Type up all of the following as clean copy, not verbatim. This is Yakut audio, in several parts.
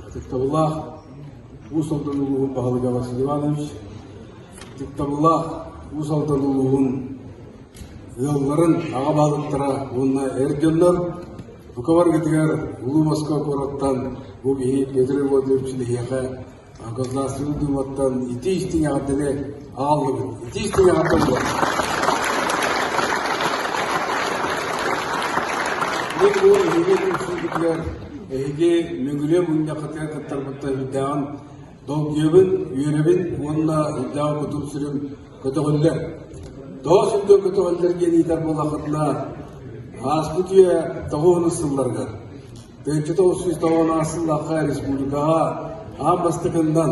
Ытыктабыллаах Уус Алдан улууһун баһылыга Василий Иванович, ытыктабыллаах Уус Алдан улууһун ыалларын аҕа баһылыктара уонна эр дьоннор, бука барыгытыгар Улуу Москва куораттан бу биһи Петр Иванович эһиэхэ Государственнай Думаттан итии истиҥ эҕэрдэни аҕаллыбыт. Итии истиҥ эҕэрдэ буолар. Мин бу эһиги түмсүүгүтүгэр эһиги Мөҥүрүө мунньаххытыгар кыттарбыттан үрдээҕин долгуйабын, үөрэбин уонна үрдээҕин кутум-сүрүм көтөҕүллэр. Тоҕо сүрдээх көтөҕүллэр диэн ыйытар буоллаххытына, ааспыт үйэ тоҕуһунус сылларыгар 1990 сыллаахха республикаҕа аан бастакыннан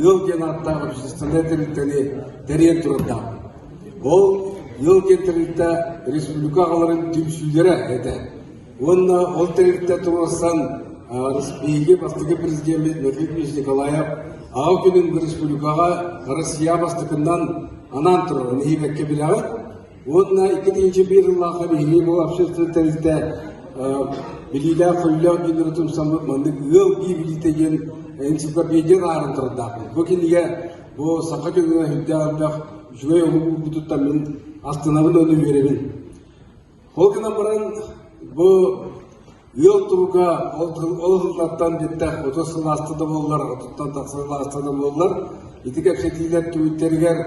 ыал диэн ааттаах общественнай тэрилтэни тэрийэн турардаах. Ол ыал диэн тэрилтэ республика аҕаларын түмсүүлэрэ этэ. Уонна ол тэрилтэ туруорсан биһиги бастакы президеммит Владимир Николаев аҕа күнүн республикаҕа Россия бастакыннан анаан турар. Нэһиибэккэ билэҕит. Уонна 2001 сыллаахха биһиги бу общественнай тэрилтэ билиилээх-көрүүлээх дьоннору тумсаммыт маннык ыал дии билиитэ диэн энциклопедия ааҕан турардаахпын. Бу кинигэ бу саха дьонугар сүрдээх элбэх үчүгэй олук уурбутуттан мин астынабын уонна үөрэбин. Ол гынан баран бу Ыал туруга ол ол сыллартан бүттэх 30 сыл ааста да буоллар, отуттан тахса сыл ааста да буоллар, ити кэпсэтиилэр түмүктэригэр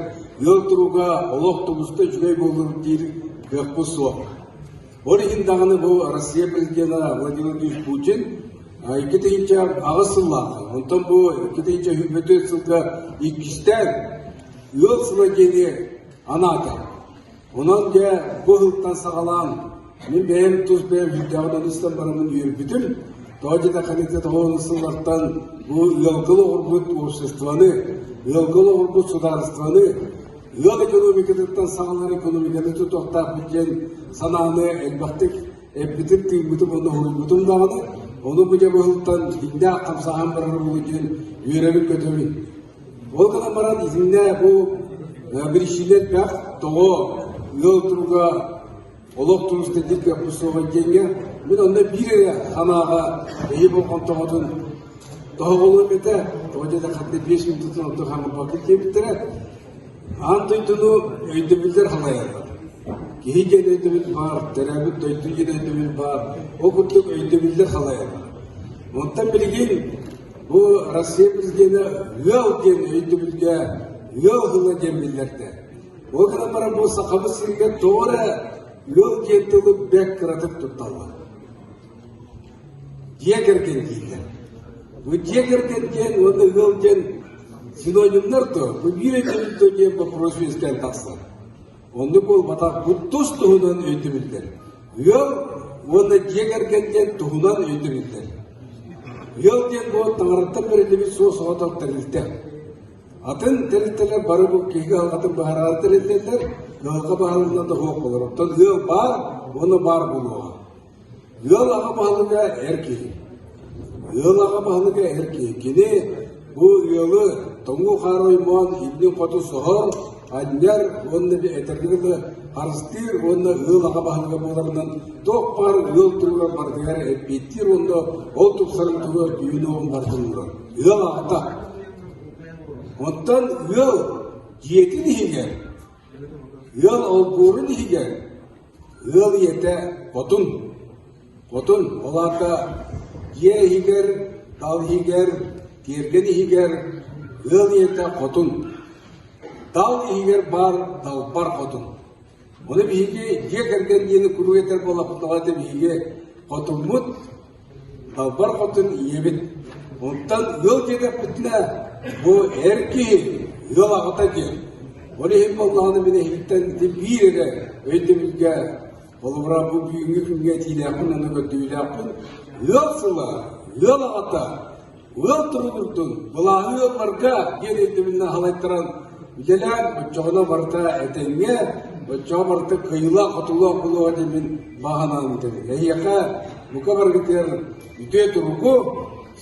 ыал туруга олох тубуста үчүгэй буолур диир кыахпыт суох. Ол иһин даҕаны бу Россия президена Владимир Владимирович Путин 2008 сыллаах, онтон бу 2024 сылга иккистээн ыал сыла диэни анаата. Онон дьэ бу сылтан саҕалаан мин бэйэм тус бэйэм сүрдээҕин ону истэн бараммын үөрбүтүм. Тоҕо диэтэххэ ити тоҕо сыллартан бу ыалга олоҕурбут обществоны, ыалга олоҕурбут судаарыстыбаны, ыал экономикатыттан саҕаланар экономиканы тутуохтаахпыт диэн санааны элбэхтик эппитим, тыыммытым уонна уһуйбутум даҕаны, ону бу дьэ бу сылтан дьиҥнээх хамсааһын барар буолуо диэн үөрэбин-көтөбүн. Ол гынан баран итиннэ бу биричиинэ элбэх, тоҕо ыал туруга олох туруста диир кыахпыт суоҕа диэҥҥэ мин онно биир эрэ санааҕа эһи болҕомтоҕутун тоһоҕолуом этэ, тоҕо диэтэххэ биэс мүнүүтүттэн ордук хаҥырбаккын диэбиттэрэ. Аан дойдуну өйдөбүллэр халайаллар. Киһи диэн өйдөбүл баар, төрөөбүт дойду диэн өйдөбүл баар, ол курдук өйдөбүллэр халайаллар. Онтон билигин Бу Россия президенэ ыал диэн өйдөбүлгэ ыал тыла диэн биллэрдэ. Ол гынан баран бу сахабыт сиригэр тоҕо эрэ ыал диэн тылы бэрт кыратык тутталлар. Дьиэ кэргэн дииллэр. Бу дьиэ кэргэн диэн уонна ыал диэн синонимнар дуо? Бу биир өйдөбүл дуо диэн вопрос үөскээн тахсар. Оннук буолбатах, бу тус-туһунан өйдөбүллэр. Ыал уонна дьиэ кэргэн диэн туһунан өйдөбүллэр. Ыал диэн бу таҥараттан бэриллибит суос-соҕотох тэрилтэ. Атын тэрилтэлэр бары бу киһи кыһалҕатын быһаарар тэрилтэлэр, кыһалҕа баһылынан да суох буолар. Оттон ыал баар уонна баар буолуоҕа. Ыал аҕа баһылыга эр киһи. Ыал аҕа баһылыга эр киһи. Кини бу ыалы тоҥуу хаар оймоон иннин хоту соһор, анньар уонна этэргэ дылы харыстыыр уонна ыал аҕа баһылыга буоларынан туох баар ыал туругар барытыгар эппиэттиир уонна ол тупсарын туһугар күүһүн-уоҕун барытын уурар. Ыал аҕата. Оттон ыал дьиэтин иһигэр, ыал олбуорун иһигэр Ыал ийэтэ хотун, хотун, ол аата дьиэ иһигэр, тал иһигэр, тиэргэн иһигэр ыал ийэтэ хотун, тал иһигэр баар далбар хотун. Ону биһиги дьиэ кэргэн диэни куруук этэр буоллахпытына это биһиги хотуммут Далбар хотун ийэбит. Онтон ыал диэтэхпитинэ, бу эр киһи ыал аҕата диэн. Ол иһин буоллаҕына мин эһигиттэн ити биир эрэ өйдөбүлгэ холобура бу бүгүҥҥү күҥҥэ этиилээхпин уонна көрдөһүүлээхпин. Ыал сыла, ыал аҕата Ыал туругурдун, былааһы ыалларга диэн өйдөбүлүнэн салайтаран үлэлээн, оччоҕуна барыта этэҥҥэ, оччоҕо барыта кыайыылаах-хотуулаах буолуоҕа диэн мин баҕа санаам этэбин. Эһиэхэ бука барыгытыгар үтүө туругу,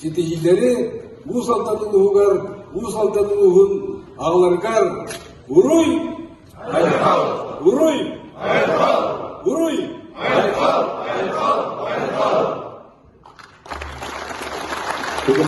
ситиһиилэри Уус Алдан улууһугар, Уус Алдан улууһун аҕаларыгар уруй! Айхал! Уруй! Айхал! Уруй! Айхал! Айхал! Айхал!